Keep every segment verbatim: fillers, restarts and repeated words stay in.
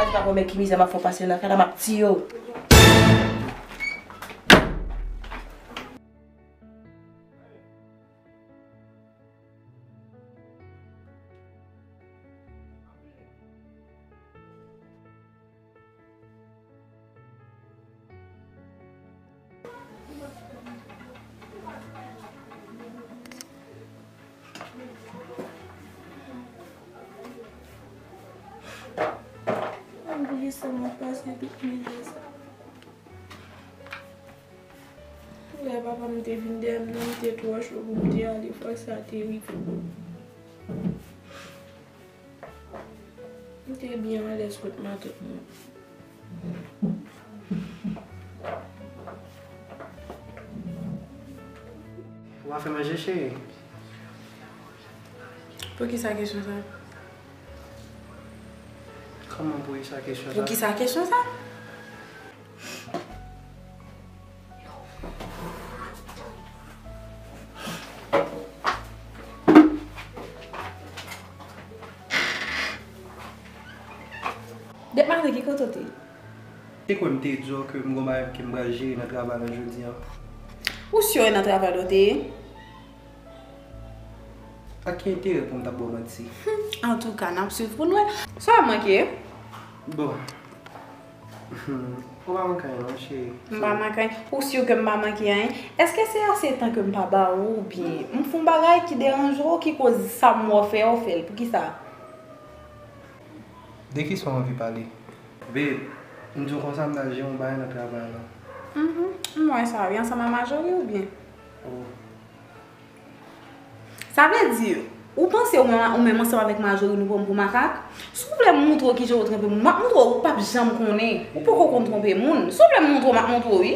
Ou pa konn ki mizè m ap fè pase nan kay la, m ap tiye w. Mwen bliye sa mwen pase tout mizè sa. Lè papa m te vin dèyè m nan, m te twò cho pou m te ale, fwa sa te rive. M te byen alèz kot matant mwen. Ou pa fè manje, cheri? Poukisa kesyon sa? Kòman poukisa kesyon sa? Poukisa kesyon sa? Dèt maten, ki kote w te ye? Te kwè m te di w ke m gon bagay ke m pral jere nan travay la jodi a. Ou si w nan travay la w te ye? Ak ki enterè pou m t ap ba w manti? Antouka, n ap swiv pou n wè. Sa w manke? Bon. Ou pa manke anyen non, cheri. M pa manke anyen? Ou si ke m pa manke anyen? Èske se ase tan ke m pa ba ou, oubyen m fè yon bagay ki deranje w, ki koz sa m wè w fè a, w fè l? Poukisa? De kisa w anvi pale? Babe, m di w konsa m t al jere yon bagay nan travay la. Mhm, m wè sa wi, ansanm ak Majori oubyen? Oh. Sa vle di, ou panse ou menm, ou menm ansanm avèk Majori nou pran m pou makak? Si w vle m montre w kijan yo tranpe moun, m ap montre w, ou p ap janm konnen. Ou poko konn twonpe moun. Si w vle m montre w, m ap montre w wi.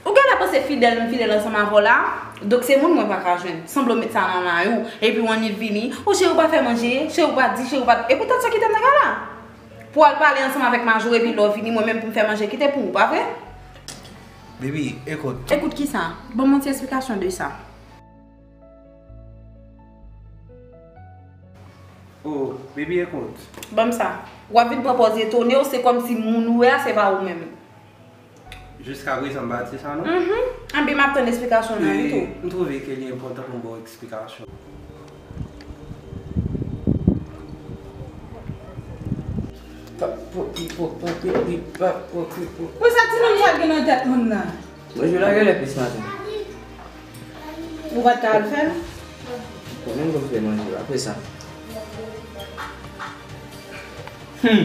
Ou genlè panse fidèl m fidèl ansanm avè w la, donk se moun mwen pa ka jwenn. Sanble w met sa nan may ou, epi w annik vini, o cheri w pa fè manje, cheri w pa di, cheri w pa, e poutan sa kite m nan kay la. Pou w al pale ansanm avèk Majori, epi lè w vini, mwen menm pou m fè manje, kite pou ou, pa vre? Baby, ekout. Ekout kisa? Ban m yon ti esplikasyon de sa. Oh, baby, ekout. Ban m sa. W ap vin pran pòz etone w, se kòmsi moun ou wè a, se pa ou menm. Jiskaprezan, m pa di sa, non. Mhm. Anben, m ap tann esplikasyon w nan tou. E m twouve ke li enpòtan pou m ba w esplikasyon. Papopipopopipapopipo. Bon, sa ti nonm sa gen nan tèt moun nan? Mwen jwe la genlè plis maten. Ou pa t ka al fè l? Ou menm konn fè manje apre sa. Hmm.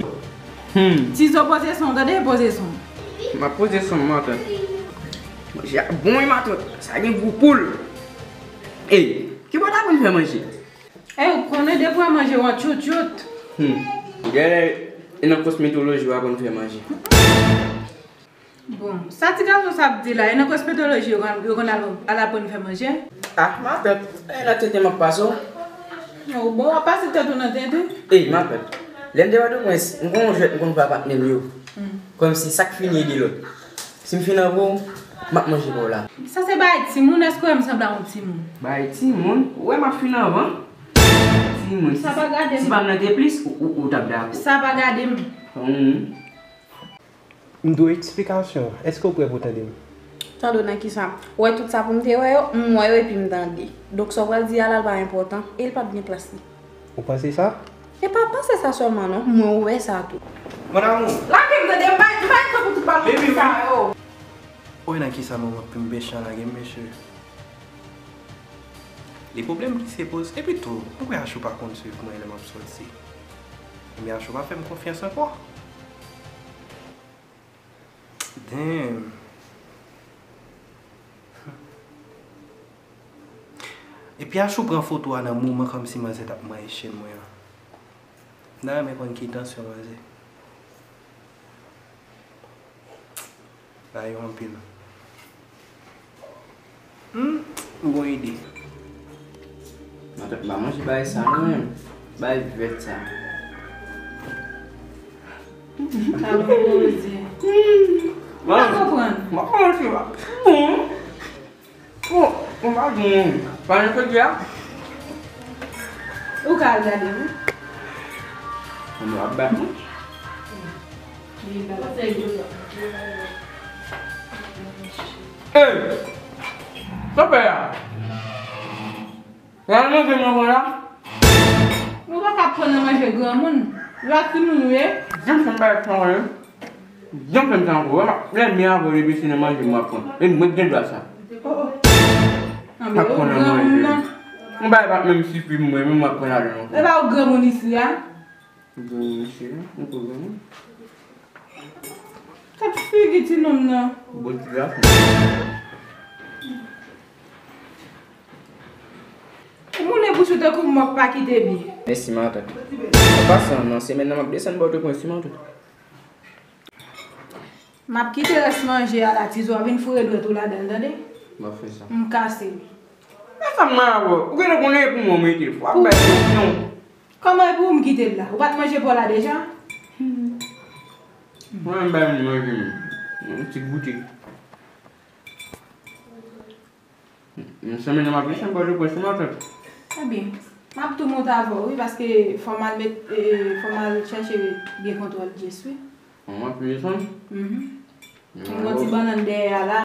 Hmm. Tizo poze son, tande poze son. M ap poze son, matant. Manje a bon wi, matant. Sa gen gou poul. Ey, ki bò w t aprann fè manje? Ey, ou konnen depi w wè manje w an tchoutchout. Hmm. Genlè e nan kosmetoloji w aprann fè manje. Bon, sa ti gason sa ap di la, e nan kosmetoloji yo konn, yo konn al, al aprann fè manje? Ah, matant, e nan tenten m ap pase w. Oh, bon, w ap pase tèt ou nan tenten? Ey, matant, lè m te Pòtoprens, m gon jwèt m konn fè ak patnè m yo. Hmm. Kòmsi sa k fini ede lòt. Si m fin anvan w, m ap manje ba w la. Sa se bagay timoun, èske w wè m sanble a yon timoun? Bagay timoun? Ou wè m ap fin anvan? Timoun. Sa pa gade m. Si pa m nan te plis, ou, ou, ou t ap dakò. Sa pa gade m. Hmm. M dwe eksplikasyon. Èske w prè pou tande m? Tande w nan kisa? Ou wè tout sa pou m te wè yo, m wè yo epi m tande. Donk sa w pral di a la, l pa enpòtan e l p ap gen plas li. Ou panse sa? E pa panse sa sèlman non, mwen wè sa tou. Mon amour. Lage m tande, m pa, m pa gen tan pou tout balon sa yo. Ou wè nan kisa manman pi m pechan lage m, mesye? Li pwoblèm ki se poz. Epi tou, m kwè Achou pa konn swiv mwen lè m ap sòti. Ebyen Achou pa fè m konfyans ankò. Damn. Epi Achou pran foto a nan moman kòmsi manzè t ap manyen chèn mwen an. M ta renmen konn ki tansyon manzè. Sa yo anpil. Hmm, m gon ide. Matant, m pa manje bagay sa non, menm. Bagay vèt sa. Alò, poze. Mwen pa konprann. Mwen pa konprann si w ap bon. Bon, mwen pa bon. Pa nan kote a. Ou ka al gade, wi. Mwen ap bat mwen. Ey! Sa w fè a? Sa nan manje m nan la? Nou pa ka pran nan manje granmoun. Lwa timoun nou ye. Janm fè m bagay sa ankò, non. Janm fè m sa ankò. Wè, m ap lènmi avè w depi se nan manje m w ap pran. E mwen k gen dwa sa. Oh, oh. Anben, ou granmoun nan. M ap pran nan manje. Yon bagay pa t menm sifi m, mwen menm m ap pran ladan ankò. E pa ou granmoun isi a? Granmoun isi a? Yon gwo granmoun. Gad figi ti nonm nan. Bon ti gason. Ou moulen bouch ou tankou m, w ap pa kite byen. Mèsi, matant. An pasan, nan semèn nan, m ap desann Pòtoprens, wi, matant. M ap kite rès manje a la, Tizou, w ap vin foure dwèt ou ladan l, tande? M ap fè sa. M kase l. Men sa m nan avè w. Ou genlè konnen e pou mwen m mete l. W ap bay presyon. Kòman e pou ou m kite l la? Ou pa t manje pa w la deja? Mwen menm bay moun manje m. Yon ti goute. Yon semèn nan m ap desann Pòtoprens wi matant. Ebyen, m ap tou monte avè w wi, paske fò m al met, e, fò m al chèche gen kontwòl Jess wi. Bon, m ap desann. Mhm. M gon ti bannann dèyè a la.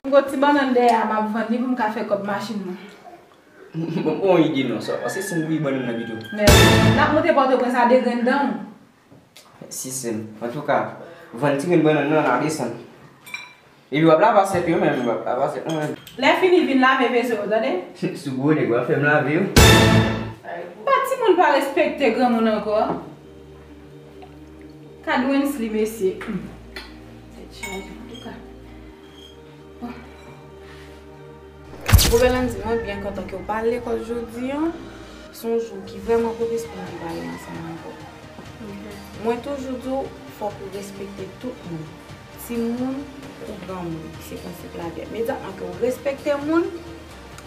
M gon ti bannann dèyè a, m ap vann li pou m ka fè kòb machin mwen. M pa gen ide non, sa, paske si m bouyi bannann nan pito. Men, n ap monte Pòtoprens a de grenn dan. Si sèl. Antouka, vann ti grenn bannann nan, n a desann. Epi w ap lave asyèt yo menm, w ap lave asyèt mwen menm. Lè fini vin lave veso yo, tande? Sou gwo nèg, w ap fè m lave yo. Ba timoun pa respekte granmoun ankò. Gad Wensley, mesye. Hmm. Tèt chaje, antouka. Bon. Gwo Bèlann di mwen byen kontan ke w pa al lekòl jodi a. Se yon jou ki vrèman pwopis pou nou te pale ansanm ankò. Mwen toujou di w, fòk ou respekte tout moun. Timoun kou granmoun, se prensip lavi a. Imedyatman ke w respekte moun,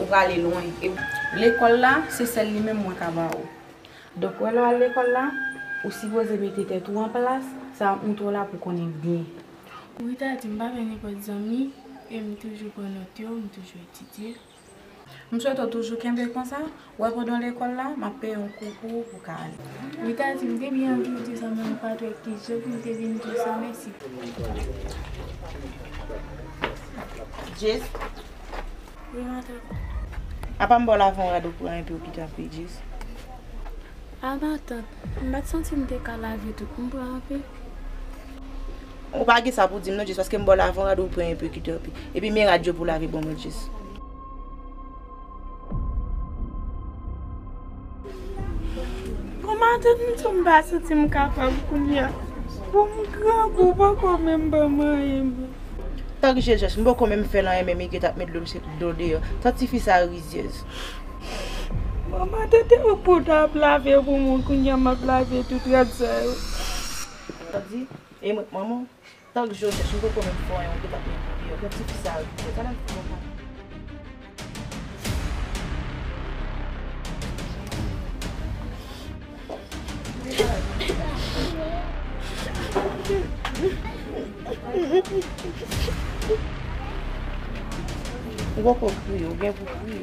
ou prale lwen. E lekòl la, se sèl li menm mwen ka ba ou. Donk, wè lè w al lekòl la, ou sipoze mete tèt ou an plas, sa ap montre w la pou konnen byen. Rita di m pa fè nenpòt zanmi, e m toujou pran nòt yo, m toujou etidye. M swete w toujou kenbe konsa, wè pandan w lekòl la, m ap peye yon kou pou ou pou w ka ale. Rita di m te byen anvi w di sa, men m pa t wè ki jan pou m te vin di w sa, mèsi. Jess. Wi, matant. Apa m ba w lave yon rad ou pran enpe w kite anpe, Jess? A, matant, m pa t santi m te ka lave tout, m pran anpe. Ou pa gen sa pou di m non, Jess, paske m ba w lave yon rad ou pran enpe kite anpe. Epi men rad yo pou lave ban mwen, Jess. Bon, matant, m di w m pa santi m kapab kounye a. Bon, m grangou, poko menm ban m anyen, bon. Tank Jess, m poko menm fè l anyen, men Miguel t ap met dlo, dlo deyò. Tan tifi sa rizyèz. Manman, tete ou pou ta ap lave pou mwen, kounye a m ap lave tout rad sa yo. Sa di, e mwen, manman, tank Joseph, m poko menm fè anyen, ou te t ap met dlo deyò. Tan tifi sa rizyèz, sa l ap fè konsa. Ou poko kriye, ou gen pou kriye.